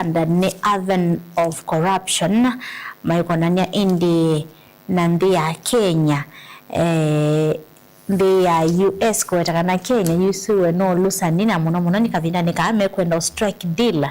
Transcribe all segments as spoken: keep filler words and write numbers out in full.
Standard nĩ haven of corruption, maikonania ĩndĩ na nthĩ ya Kenya, eh, nthĩ ya U S kũweta kana Kenya yusũiwe nĩ ũlũsani, na mũno mũno nĩ kavindanĩ kaa mekwenda strike deal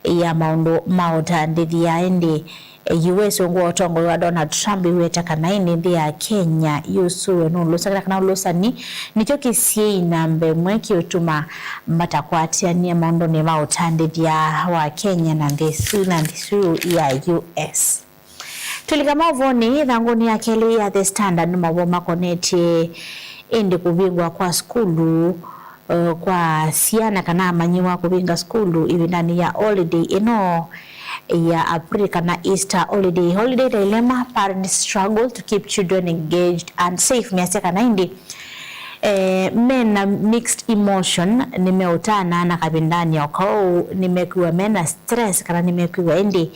ya maũndũ ma ũtandĩthya. Ĩndĩ, eh, U S ungu wa ũtongoi wa Donald Trump ĩweta kana ĩndĩ nthĩ ya Kenya yusũiwe nĩ ũlũsani, kana ũlũsani nĩkyo kĩsiĩi namba ĩmwe kĩũtuma matakwatĩanĩa maũndũnĩ ma ũtandĩthya wa Kenya na nthĩ ĩsu, na nthĩ ĩsu ya U S. Twĩlika maũvonĩ, ĩthangũnĩ ya kelĩ ya The Standard nĩ maũvoo makonetye ĩndĩ kũvingwa kwa sukulu, eh, kwa syana kana amanyĩw'a kũvinga sukulu ĩvindanĩ ya holiday ĩno ya April kana Easter holiday. Holiday dilemma, parents struggle to keep children engaged and safe. Measya kana ĩndĩ, eh, mena mixed emotion, nĩmeũtana na kavindanĩ o kau, nĩmekwĩw'a mena stress kana nĩmekwĩw'a ĩndĩ,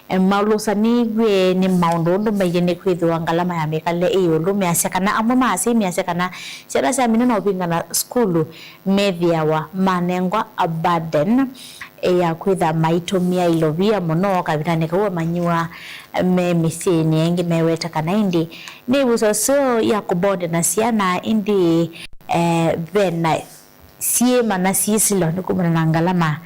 eh, maũlũsanĩw'e nĩ maũndũ ũndũ mailye nĩkwĩthĩwa ngalama ya mĩkalĩle ĩ ĩũlũ. Measya kana amwe ma asyai measya kana syana syamina na ũvingana sukulu methĩawa manengwa a burden ya kwĩtha maitũmĩa ilovia mũno kavindanĩ kau amanyĩw'a me mĩsyĩnĩ. Aingĩ meweta kana ĩndĩ nĩ ĩvuso seo ya kũbonde na syana, ĩndĩ, eh, vena syĩma na syĩsĩlo nĩ kumana na ngalama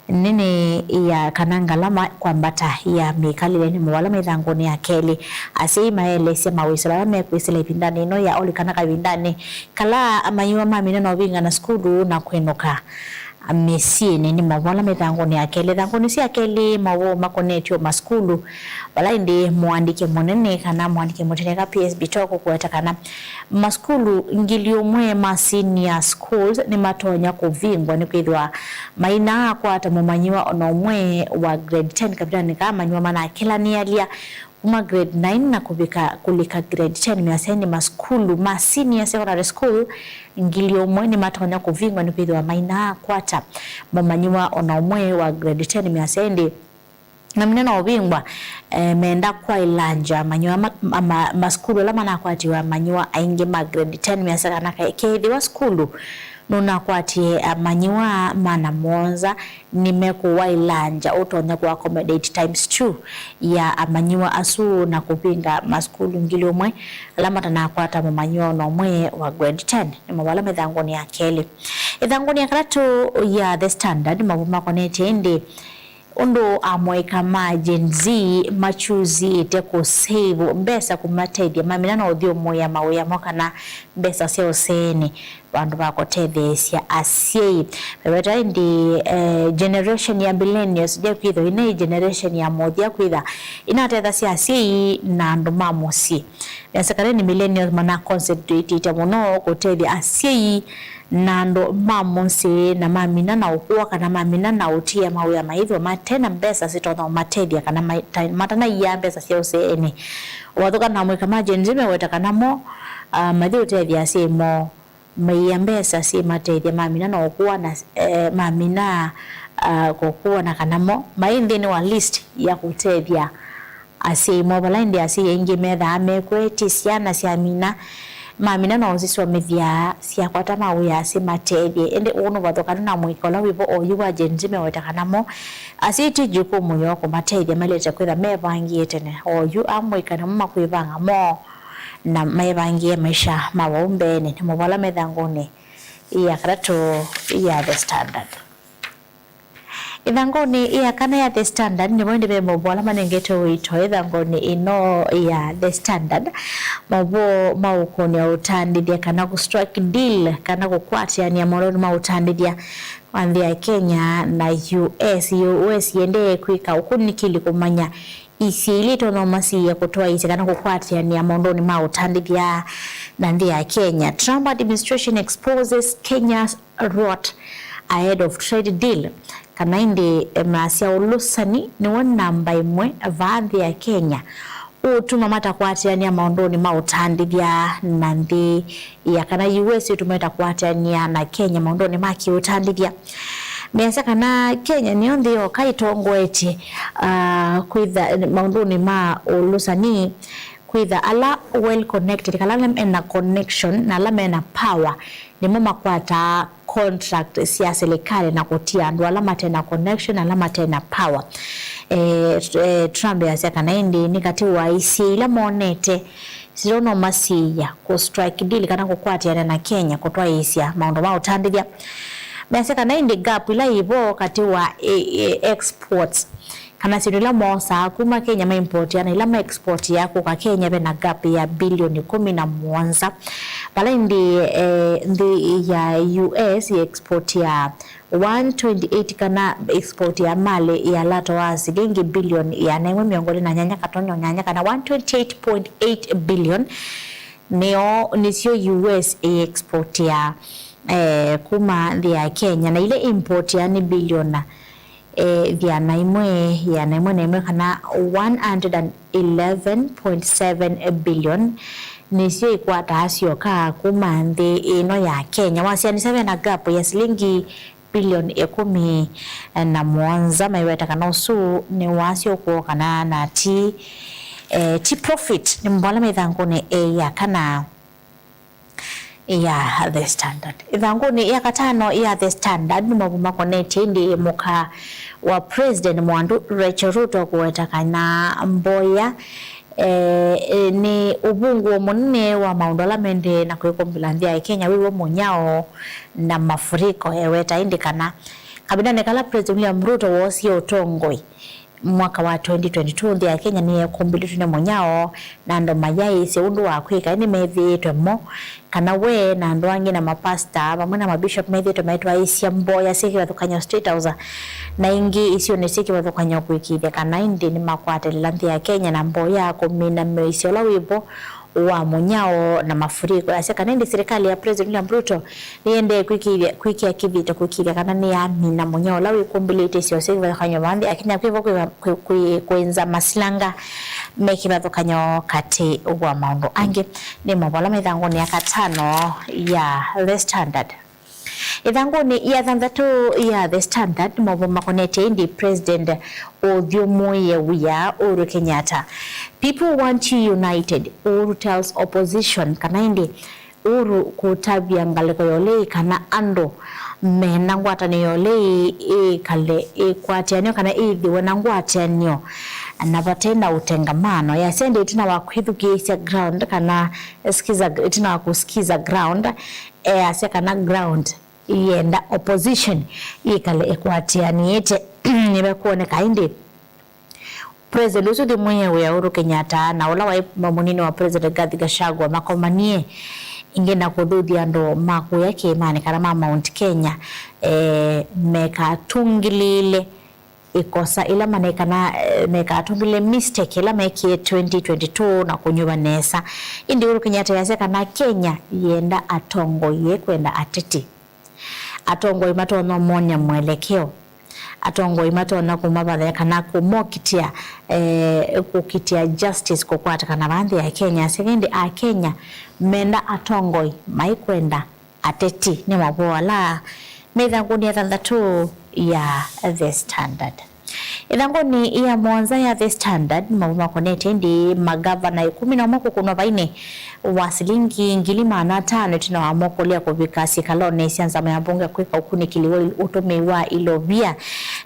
nene ya, kana ngalama kwambata ya mĩkalĩle. Nĩ maũvoo ala me ĩthangũnĩ ya kelĩ. Asyai maelesya mawĩsĩlo ala mekwĩsĩla ĩvindanĩ ĩno ya oli kana kavindanĩ kala amanyĩw'a mamina na ũvingana sukulu na kwĩnũka mĩsyĩnĩ. Nĩ maũvoo ala me ĩthangũnĩ ya kelĩ. Ĩthangũnĩ sya kelĩ, maũvoo makonetye o masukulu, vala ĩndĩ mũandĩki mũnene kana mũandĩki mũteneka P S Bitoko kũweta kana masukulu ngili ũmwe ma senior schools nĩmatonya kũvingwa nĩkwĩthĩwa mainaakwata mũmanyĩw'a ona ũmwe wa grade ten kavindanĩ kaa amanyĩw'a manakĩlanĩalya kuma grade nine na kũvika kũlika grade ten. Measya ĩndĩ masukulu ma senior secondary school ngili ũmwe nĩmatonya kũvingwa nĩkwĩthĩwa mainaakwata mũmanyĩw'a ona ũmwe wa grade ten. Measya ĩndĩ mamina na ũvingwa, eh, menda kwaĩlangya amanyĩw'a ma, ma, ma, masukulu ala manakwatiwe amanyĩw'a aingĩ ma grade ten. Measya kana ke-, keethĩwa sukulu nũnakwatie amanyĩw'a mana mũonza, nĩmekũwaĩlangya ũtonya kũ accommodate times two ya amanyĩw'a asu na kũvinga masukulu ngili ũmwe ala matanakwata mũmanyĩw'a ona ũmwe wa grade ten. Nĩ maũvoo ala me ĩthangũnĩ ya kelĩ. Ĩthangũnĩ ya katatũ ya The Standard, maũvoo makonetye ĩndĩ ũndũ amũika ma Gen Z makyusĩte kũsave mbesa kũmatethya mamina na ũthyũmũĩa mawĩa moo kana mbesa sya ũseenĩ vandũ va kũtetheesya asyai. Meweta ĩndĩ, eh, generation ya millennials ndekwĩthwa ĩnaĩ generation ya mũthya kwĩtha ĩnatethasya asyai na andũ ma mũsyĩ. Measya kana nĩ millennials mana concentrate mũno kũtethya asyai na andũ ma mũsyĩ na mamina na ũkũa kana mamina na ũtia mawĩa maithwa mate na mbesa sitonya ũmatethya kana mata-, matanaia mbesa sya ũseenĩ. Ũvathũka na amũika ma Gen Z meweta kana mo, ah, mathi ũtethya asyai moo maia mbesa syĩmatethya mamina na ũkũa na, eh, mamina, ah, kũkũa na kana mo mai nthĩnĩ wa list ya kũtethya asyai moo, vala ĩndĩ asyai aingĩ methaa mekwetye syana syamina, mamina no sisomethya syakwata mawĩa simatethye. Ĩndĩ ũũ nũvathũkanu na mũika ũla wĩvo oyu wa Gen Z meweta kana mo asyai ti jukumu yoo kũmatethya, mailĩte kwĩtha mevangĩe tene. Oyu amũika namo makwĩvanga moo na mevangĩe maisha ma vau mbeenĩ. Nĩ maũvoo ala me ĩthangũnĩ ya katatũ ya The Standard. Ĩthangũnĩ ya kana ya The Standard, nĩvo ĩndĩ ve maũvoo ala manengetwe ũito ĩthangũnĩ ĩno ya The Standard. Maũvoo ma ũkũnĩa ũtandĩthya kana kũ strike deal kana kũkwatĩanĩa maũndũnĩ ma ũtandĩthya wa nthĩ ya Kenya na U S. U S yĩendee kwĩka ũkunĩkĩli kũmanya isyĩ ila itonya ũmasiĩĩa kũtwaĩĩsya kana kũkwatĩanĩa maũndũnĩ ma ũtandĩthya na nthĩ ya Kenya. Trump administration exposes Kenya's rot ahead of trade deal, kana ĩndĩ measya ũlũsani nĩw'o namba ĩmwe vaa nthĩ ya Kenya ũũtuma matakwatĩanĩa maũndũnĩ ma ũtandĩthya na nthĩ ya kana U S ĩtuma ĩtakwatĩanĩa na Kenya maũndũnĩ ma kĩũtandĩthya. Measya kana Kenya nĩyo nthĩ yoka ĩtongoetye, ah, kwĩtha maũndũnĩ ma ũlũsani Kwĩtha ala well connected, kana ala mena connection na ala mena power, nĩmo makwataa contract sya silikalĩ na kũtia andũ ala mate na connection na ala mate na power. Eh, eh, Trump easya kana ĩndĩ nĩ katĩ wa isyĩ ila monete syo no masiĩĩa kũ strike deal kana kũkwatĩana na Kenya kũtwaĩĩsya maũndũ ma ũtandĩthya. Measya kana ĩndĩ gap ila ivo katĩ wa, eh, eh, exports kana syĩndũ ila moosaa kuma Kenya maimpotia na ila maexpotia kũka Kenya, vena gap ya bilioni kũmi na mũonza. Vala ĩndĩ, eh, nthĩ ya U S yĩexpotia one twenty eight kana export ya malĩ ya lato wa silingi bilioni ĩana ĩmwe mĩongo ĩlĩ na nyanya katonya nyanya kana one twenty eight point eight billion nĩyo, nĩsyo U S ĩexpotia, eh, kuma nthĩ ya Kenya, na ila importia nĩ bilioni eh, ĩana ĩmwe, ĩana ĩmwe na ĩmwe kana one hundred and eleven point seven billion nĩsyo ikwataa syoka kuma nthĩ ĩno ya Kenya. Wasianĩsya vena gap ya silingi bilioni ĩkũmi na mũonza, maiweta kana ũsu nĩ wasyo kwoo kana na ti, eh, ti profit, nĩ mbola me ĩthangũnĩ, eh, ya kana ya The Standard. Ĩthangũnĩ ya katano ya The Standard nĩ maũvoo makonetye ĩndĩ mũka wa President Mwandu Rachel Ruto kũweta kana Mboya, eh, nĩ ũvungũo mũnene wa maũndũ ala mendee na kwĩkũmbĩla nthĩ ya Kenya wĩw'o mũnyao na mafuriko. Eweta ĩndĩ kana kavindanĩ kala President William Ruto woosie ũtongoi, mwaka wa twenty twenty-two, nthĩ ya Kenya nĩyeekũmbĩlĩtw'e nĩ mũnyao, na andũ mayaĩĩsye ũndũ wa kwĩka, ĩndĩ methĩĩtwe mo, kana we na andũ angĩ na mapasta vamwe na mabishop methĩĩtwe maitwaĩĩsya mboya syĩ kĩvathũkany'o State House na ingĩ isionĩ syĩ kĩvathũkany'o kũĩkĩĩthya kana ĩndĩ nĩmakwatĩlĩla nthĩ ya Kenya na mboya kũmina mĩisyo ũla wĩ vo wa mũnyao na mafuriko. Asya kana ĩndĩ silikalĩ ya President William Ruto nĩyendee kwĩkĩĩthya, kwĩkĩa kĩthito kũĩkĩĩthya kana nĩyamina mũnyao ũla wĩkũmbĩlĩte isio syĩ kĩvathũkany'o va nthĩ ya Kenya kwĩvo kwĩ, kwĩ, kwĩ, kwĩnza masilanga me kĩvathũkany'o katĩ wa maũndũ angĩ. Nĩ maũvoo ala me ĩthangũnĩ ya katano ya The Standard. Ĩthangũnĩ ya thanthatũ ya The Standard, maũvoo makonetye ĩndĩ President ũthyũmũĩe wia Uhuru Kenyatta. People want you united, Uhuru tells opposition, kana ĩndĩ Uhuru kũtavya ngalĩko ya ũlei kana andũ mena ngwatanĩo ya ũlei ĩkale ĩkwatĩanĩo kana ĩthĩwe na ngwatanĩo na vate na ũtengamano. Yasya ĩndĩ ĩtina wa kwĩthukĩĩsya ground kana skiza, ĩtina wa kũskiza ground, easya kana ground yĩenda opposition yĩkale ĩkwatĩanĩĩte. Nĩvekwoneka ĩndĩ President ũsu ũthyũmũĩe wĩa Uhuru Kenyatta na ũla waĩ mũnini wa President Rigathi Gachagua makomanie ĩngĩ na kũthuthya andũ ma kũya kĩĩmanĩ kana ma Mount Kenya, eh, mekatũngĩlĩĩle ĩkosa ĩla manekana, eh, mekatũngĩlĩĩle mistake ĩla mekie twenty twenty-two na kũnyuva nesa. Ĩndĩ Uhuru Kenyatta yasya kana Kenya yĩenda atongoi, ĩkwenda ateti. Atongoi matonya ũmony'a mwelekeo. Atongoi matonya kũmavathaya kana kũmokitĩa, eh, kũkitĩa justice kũkwatĩkana vaa nthĩ ya Kenya. Asya ĩndĩ Akenya menda atongoi, maikwenda ateti. Nĩ maũvoo ala me ĩthangũnĩ ya thanthatũ ya The Standard. Ĩthangũnĩ ya mũonza ya The Standard, maũvoo makonetye ĩndĩ magavana ĩkũmi na ũmwe kũkũnwa vainĩ wa silingi ngili maana atano ĩtina wa mo kũlea kũvika sikalonĩ sya nzama ya mbunge kwĩka ũkunĩkĩli wa il-, ũtũmĩi wa ilovia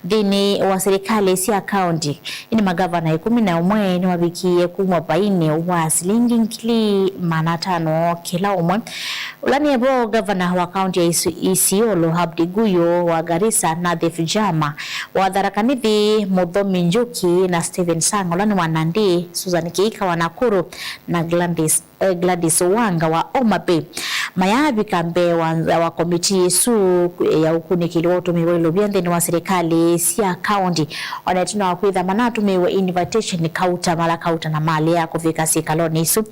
nthĩnĩ wa silikalĩ sya kaunti. Ĩndĩ magavana ĩkũmi na ũmwe nĩmavikie kumwa vainĩ wa silingi ngili maana atano kĩla ũmwe. Ũla nĩvo gavana wa kaunti ya Isi-, Isiolo, Abdi Guyo, wa Garissa, Nadhif Jama, wa Tharaka Nithi, Muthomi Njuki, na Stephen Sang, ũla nĩ wa Nandi, Susan Kihika wa Nakuru, na Gladys, eh, Gladys Wanga wa Homa Bay. Mayaavika mbee wa, wa komiti ĩsu ya ũkunĩkĩli wa ũtũmĩi wa ilovia nthĩnĩ wa silikalĩ sya kaunti. O na ĩtina wa kwĩtha manatũmĩiwe invitation kauta mala kauta na malea kũvika sikalonĩ isu.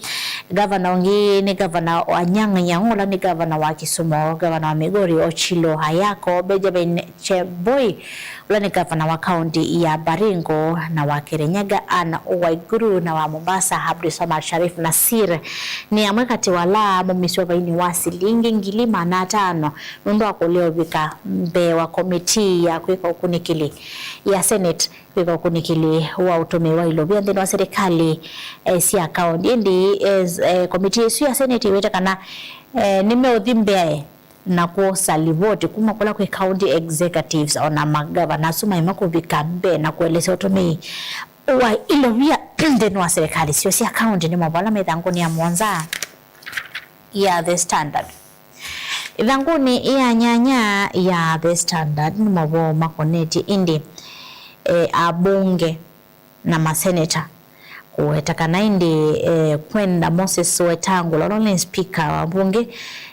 Gavana ũngĩ nĩ gavana wa Anyang' Nyong'o, ũla nĩ gavana wa Kisumu, gavana wa Migori Ochilo Ayacko, Benjamin Cheboi ũla nĩ ngavana wa kaũnti ya Baringo, na wa Kirinyaga, Anne Waiguru, na wa Mombasa, Abdulswamad Sharif Nassir, nĩ amwe katĩ wa ala maumisye ũvainĩ wa silingi ngili maana atano nũndũ wa kũlea ũvika mbee wa komitii ya kwĩka ũkunĩkĩli ya Senate, kwĩka ũkunĩkĩli wa ũtũmĩi wa ilovia nthĩnĩ wa serikali, eh, sya kaũnti. Ĩndĩ, eh, s-, eh, komitii ĩsu ya Senate ĩwete kana, eh, nĩmeũthi mbee na kwosa livoti kuma kũla kwĩ county executives, o na magavana asu maema kũvika mbee na kũelesya ũtũmĩi wa ilovia nthĩnĩ wa serikali syoo sya kaũnti. Nĩ maũvoo ala me ĩthangũnĩ ya mũonza ya The Standard. Ĩthangũnĩ ya nyanya ya The Standard nĩ maũvoo makonetye ĩndĩ, eh, abunge na maseneta kũweta kana ĩndĩ, eh, kwenda Moses Wetangula, ũla nĩ speaker wa mbunge,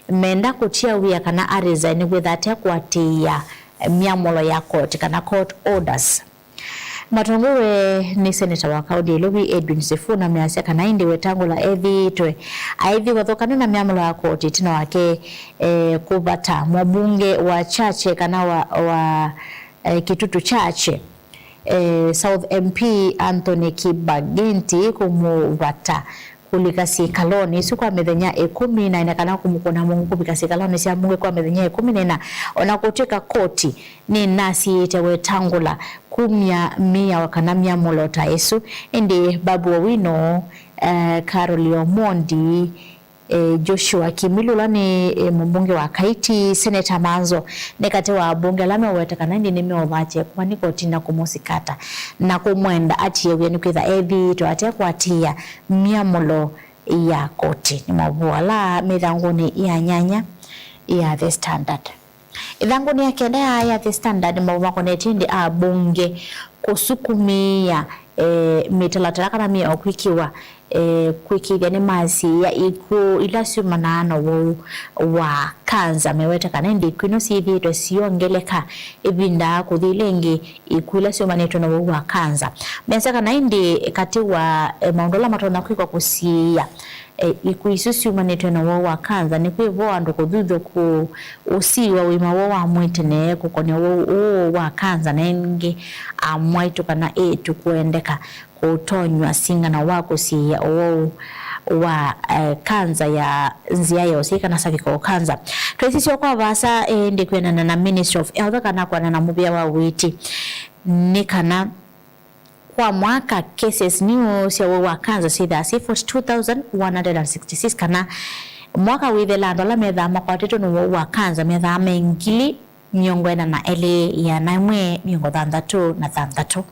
menda kũtia wia kana a resign nĩkwĩtha atekũatĩĩa myamũlo ya koti kana court orders. Matongoew'e nĩ seneta wa kaũnti ya Ilovi Edwin Sifuna measya kana ĩndĩ Wetangula ethĩĩtwe aĩthi vathũkany'a na myamũlo ya koti ĩtina wake, eh, kũvata mũmbunge wa Chache kana wa, wa, eh, Kitutu Chache, eh, South M P Anthony Kibagenti kũmũvata kũlika syĩkalonĩ isu kwa mĩthenya ĩkũmi na ĩna kana kũmũkũna mũngũ kũvika syĩkalonĩ sya mbunge kwa mĩthenya ĩkũmi na ĩna, o na kũtw'ĩka koti nĩnasiĩĩte Wetangula kumya mĩao kana myamũlo ta ĩsu. Ĩndĩ Babu Owino, eh, Carol Omondi, eh, Joshua Kimili, ũla nĩ, eh, mũmbunge wa Kaiti, Senator Manzo, nĩ katĩ wa abunge ala meũweta kana ĩndĩ nĩmeũthatya ĩkũani kotini na kũmũsikata na kũmwenda atie wia nĩkwĩtha ethĩĩtwe atekũatĩĩa myamũlo ya koti. Nĩ maũvoo ala me ĩthangũnĩ ya nyanya ya The Standard. Ĩthangũnĩ ya kenda ya, ya The Standard, maũvoo makonetye ĩndĩ abunge kũsukumĩĩa, eh, mĩtalatala kana mĩao kwĩkĩwa, eh, kwĩkĩĩthya nĩmasiĩĩa ikw'ũ ila syumanaa na ũwau wa kanza. Meweta kana ĩndĩ ikw'ũ ino syĩthĩĩtwe siyongeleka ĩvinda kũthi ĩla ĩngĩ, ikw'ũ ila syumanĩtwe na ũwau wa kanza. Measya kana ĩndĩ katĩ wa, eh, maũndũ ala matonya kwĩkwa kũsiĩĩa, eh, ikw'ũ isu syumanĩtwe na ũwau wa kanza nĩ kwĩvo andũ kũthuthw'a kũ-, ũsii wa ũima woo wa mwĩĩ tene kũkonĩa ũwau ũũ wa kanza, na ĩngĩ amwaitũ kana eĩtu kũendeka kũtonywa singano wa kũsiĩĩa ũwau wa, eh, kanza ya nzĩa ya ũsyai kana cervical cancer. Twaisisya kwa vaasa, eh, ĩndĩ kwĩanana na Ministry of Health kana kwĩanana na mũvĩa wa ũiiti, nĩ kana kwa mwaka, cases new sya ũwau wa kanza syĩthaa syĩ forty two thousand one hundred and sixty six, kana mwaka wĩthela andũ ala methaa makwatĩtwe nĩ ũwau wa kanza methaa me ngili mĩongo ĩna na elĩ, ĩana ĩmwe mĩongo thanthatũ na thanthatũ,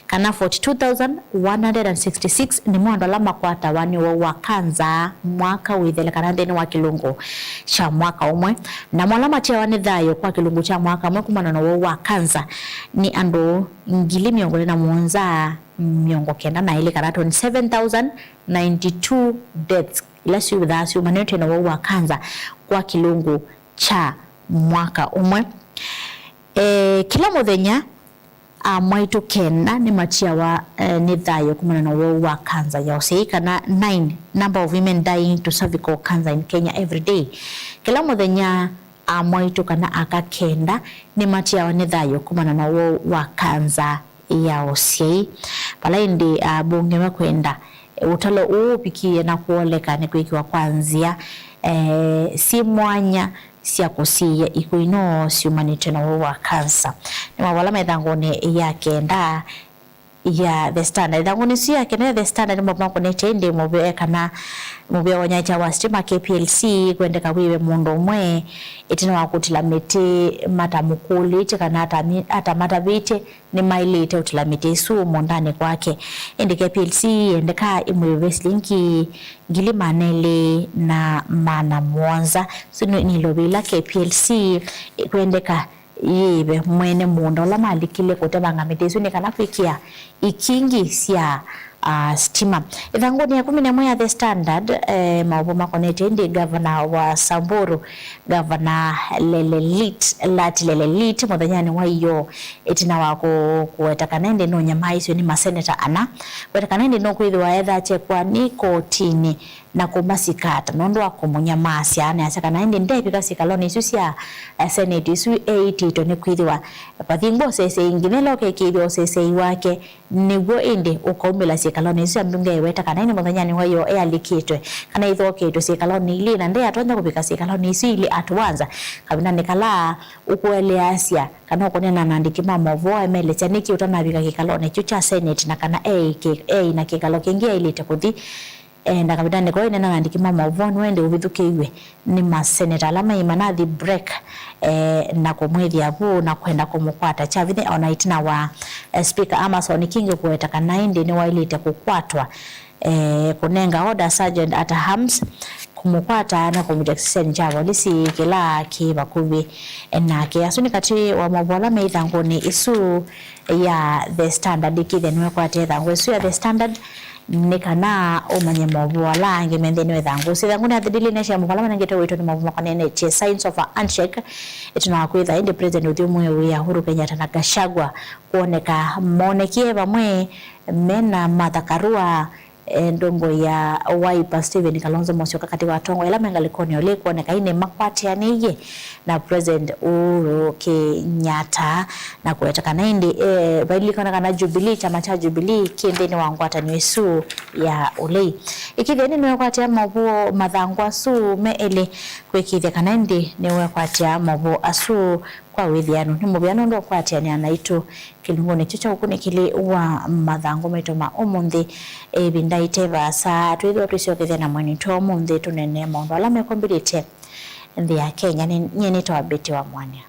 kana forty two thousand one hundred and sixty six nĩmo andũ ala makwatawa nĩ ũwau wa kanza mwaka wĩthele kana nthĩnĩ wa kĩlungu kya mwaka ũmwe, namo ala matiawa nĩ thayũ kwa kĩlungu kya mwaka ũmwe kumana na ũwau wa kanza nĩ andũ ngili mĩongo ĩlĩ na mũonza mĩongo kenda na elĩ, kana twenty seven thousand ninety two deaths ila syĩthaa syumanĩtwe na ũwau wa kanza kwa kĩlungu kya mwaka ũmwe. E, kĩla mũthenya, amwaitũ kenda nĩmatiawa, e, nĩ thayũ kumana na ũwau wa kanza ya ũsyai, kana nine number of women dying to cervical cancer in Kenya every day. Kĩla mũthenya, amwaitũ kana aka kenda nĩmatiawa nĩ thayũ kumana na ũwau wa kanza ya ũsyai. Vala ĩndĩ abunge makwenda, eh, ũtalo ũũ ũvikĩĩe na kũoleka nĩ kwĩkĩwa kwa nzĩa, eh, syĩ mwanya sya kũsiĩĩa ikw'ũ ino syumanĩtwe na ũwau wa kanza. Nĩ mavala me ĩthangũnĩ ya kenda ya The Standard. Ĩthangũnĩ ĩsu ya kenda ya The Standard nĩmo makonetye ĩndĩ mũvea kana mũvea wa nyanya wa sitima K P L C kwendeka wĩve mũndũ ũmwe ĩtina wa kũtila mĩtĩ matamũkũlĩtye kana atami-, atamatavĩtye nĩmaĩlĩte ũtila mĩtĩ ĩsu mũũndanĩ kwake. Ĩndĩ K P L C yendekaa ĩmwĩve silingi ngili maana elĩ na maana mũonza. Ĩsu nĩ, nĩ ilovi ila K P L C kwendeka yĩĩve mwene mũũnda ũla malikile kũtevanga mĩtĩ ĩsu nĩ kana kwĩkĩa ikingi sya, ah, sitima. Ĩthangũnĩ ya ĩkũmi na ĩmwe ya The Standard, eh, maũvoo makonetye ĩndĩ ngavana wa Samburu, Ngavana Lelelit, Lati Lelelit, mũthenyanĩ wa ĩyoo, ĩtina wa kũ-, kũweta kana ĩndĩ nũnyamaaisye nĩ maseneta ana, kũweta kana ĩndĩ nũkwĩthĩwa ethakyekwa nĩ kotinĩ na kũmasikata nũndũ wa kũmũnyamaasya. Anasya kana ĩndĩ ndevika syĩkalonĩ isu sya, eh, Senate isu eĩtĩtwe nĩkwĩthĩwa vathingwa ũsesei nginya ĩla ũkekĩĩthya ũsesei wake nĩw'o ĩndĩ ũkaumĩla syĩkalonĩ isu sya mbunge. Eweta kana ĩndĩ mũthenyanĩ wa ĩyoo ealikĩtwe kana ĩthoketwe syĩkalonĩ ilĩ, na ndeatonya kũvika syĩkalonĩ isu ilĩ at once kavindanĩ kala ũkũeleasya kana ũkũneena na andĩki ma maũvoo emelesya nĩkĩ ũtanavika kĩkalonĩ kyu kya Senate, na kana eĩ kĩ-, eĩ na kĩkalo kĩngĩ aĩlĩte kũthi. E, na kavindanĩ kau ĩneena na andĩki ma maũvoo nĩwaendie ũvithũkĩiw'e nĩ maseneta ala maĩ manathi break, e, na kũmwĩthĩa vu na kwenda kũmũkwata kyavithya ona ĩtina wa, e, Speaker Amason Kingi kũweta kana ĩndĩ nĩwaĩlĩte kũkwatwa, e, kũnenga order Sergeant at Arms kũmũkwata na kũmũtya kĩsitesheni kya volisi kĩla kĩ vakuvĩ, e, nake. Asu nĩ katĩ wa maũvoo ala me ĩthangũnĩ ĩsu ya The Standard. Ĩkĩthya nĩwekwatia ĩthangũ ĩsu ya The Standard nĩ kana ũmanye maũvoo ala angĩ me nthĩnĩ wa ĩthangũ ĩsu. Ĩthangũnĩ ya The Daily Nation, maũvoo ala manengetwe ũito nĩ maũvoo makonanĩtye signs of a handshake ĩtina wa kwĩtha ĩndĩ President ũthyũmũĩe wĩa Uhuru Kenyatta na Gachagua kwoneka monekie vamwe mena Martha Karua, e, ndongoi ya Wiper Stephen Kalonzo Musyoka katĩ wa atongoi ala me ngalĩkonĩ ya ũlei kwoneka ĩndĩ makwatĩanĩie na President Uhuru Kenyatta, na kũweta kana ĩndĩ, e, vaililikana kana Jubilee, kyama kya Jubilee kĩ nthĩnĩ wa ngwatanĩo ĩsu ya ũlei. Ĩkĩthya ĩndĩ nĩwekwatĩa maũvoo mathangũ asu me elĩ kwĩkĩĩthya kana ĩndĩ nĩwekwatĩa maũvoo asu kwa wĩthĩano. Nĩ mũvea nũndũ wa kũkwatĩanĩa naitũ kĩlungunĩ kyu kya ũkunĩkĩli wa mathangũ maitũ ma ũmũnthĩ. Ĩvinda ĩte vaasa, twĩthĩwa twĩsyokethya na mweni twa ũmũnthĩ tũneenee maũndũ ala mekwambĩlĩte nthĩ ya Kenya. Nĩ, nyie nĩtawa Betty wa Mwania.